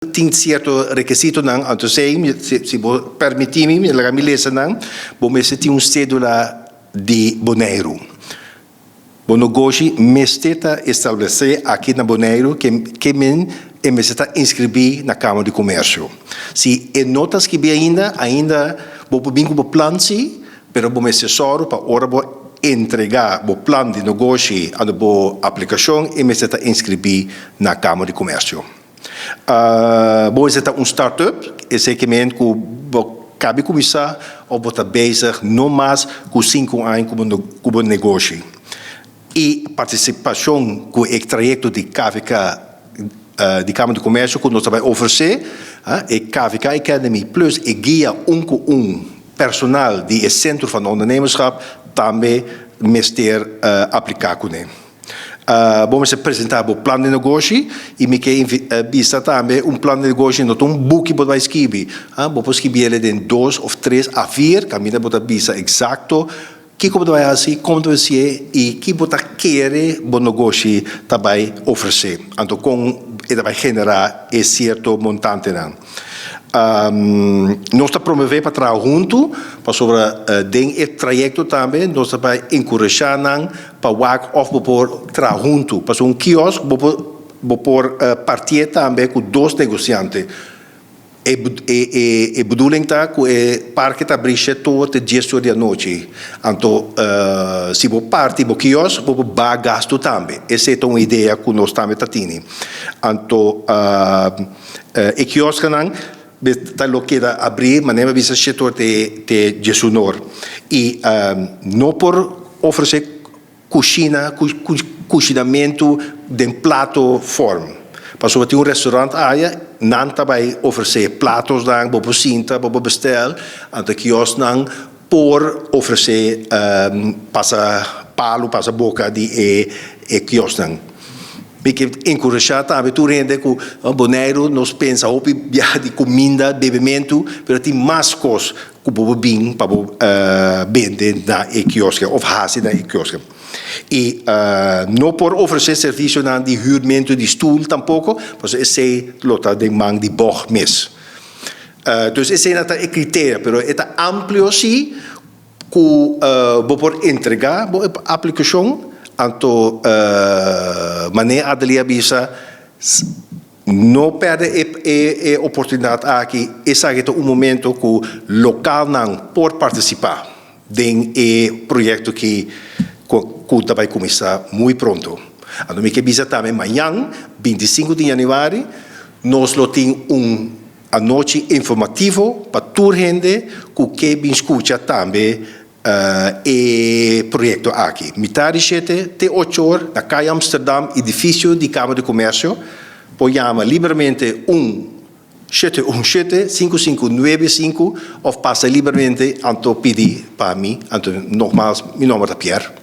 Tin sierto rekisitonan, anto esei, si bo permití mi, mi laga mi lesa nan, bo mester tin un sédula di Boneiru. Bo nogoshi mester ta establesé aki na Boneiru, ke men e mester ta inskribí na Kámara di Komersio. Si e no ta skribí ainda, ainda bo por bin ku bo plan sí, pero bo mester sòru pa ora bo entregá bo plan di nogoshi anto bo aplikashon e mester ta inskribí na Kámara di Komersio. Bo mester ta un startup, esei ke men ku bo kabi kuminsá òf bo ta bezig no mas ku sinku aña ku bo negoshi. E partisipashon ku e trayekto di KVK di Kamer di Komersio ku nos ta bai ofresé, e KVK Academy plus e guia un ku un personal di e Centro van Ondernemerschap tambe mester apliká kuné. Bo mester presentá bo plan di negoshi i mi ke bisa tambe un plan di negoshi no ta un buki bo ta bai skibi. Bo por skibi el den dos òf tres a vier kaminda bo ta bisa eksakto kiko bo ta bai hasi, kon bo ta bai hasié i ki bo ta kere bo negoshi ta bai ofresé. Anto kon e ta bai generá e sierto montantenan. Nos ta promové pa traha huntu pasobra den e trayekto tambe nos ta bai enkurashá nan pa wak òf bo por traha huntu. Pasobra un kiosk bo por bo por partié tambe ku dos negosiante. E e bedoeling ta ku e parke ta abrí shete or te dies or di anochi. Anto si bo parti bo kiosk bo por baha gastu tambe. Esei ta un idea ku nos tambe ta tini. Anto. E kioskanan ta lo keda abrí manera mi a bisa shete or te diesun or. I no por ofresé kushina, kushinamentu den plato form. Pasobra tin un restaurant aya, nan ta bai ofresé platosnan, bo por sinta, bo por bestèl, anto e kiosknan por ofresé pasa palu, pasa boka di e kiosknan. Mi ke enkurashá tambe tur hende ku Boneiru nos pensa hopi biaha di kuminda, bebementu, pero tin mas kos ku bo por bin pa bo bende na e kioske òf hasi na e kioske. I no por ofresé servisionan di hürmentu di stul tampoko, pasobra esei lo ta den man di bòg mes. Dus esei ta e kriteria, pero e ta amplio si ku bo por entregá bo aplikashon, anto manera Adelie a bisa, no pèrdè e oportunidat aki, esaki ta un momento ku lokalnan por partisipá den e proyekto ki ku ta bai kuminsá muy pronto. Anto mi ke bisa tambe mañan 25 di yanüari nos lo tin un Anochi informativo pa tur hende ku ke bin skucha tambe e proyekto aki. Mitar di shete te ocho or na Kaya Amsterdam, edifisio di Kamer di Komersio. Por yama liberamente un shete un shete, sinku sinku nuebe sinku òf pasa liberamente anto pidi pa mi. Anto nogmaals mi nòmber ta Pierre.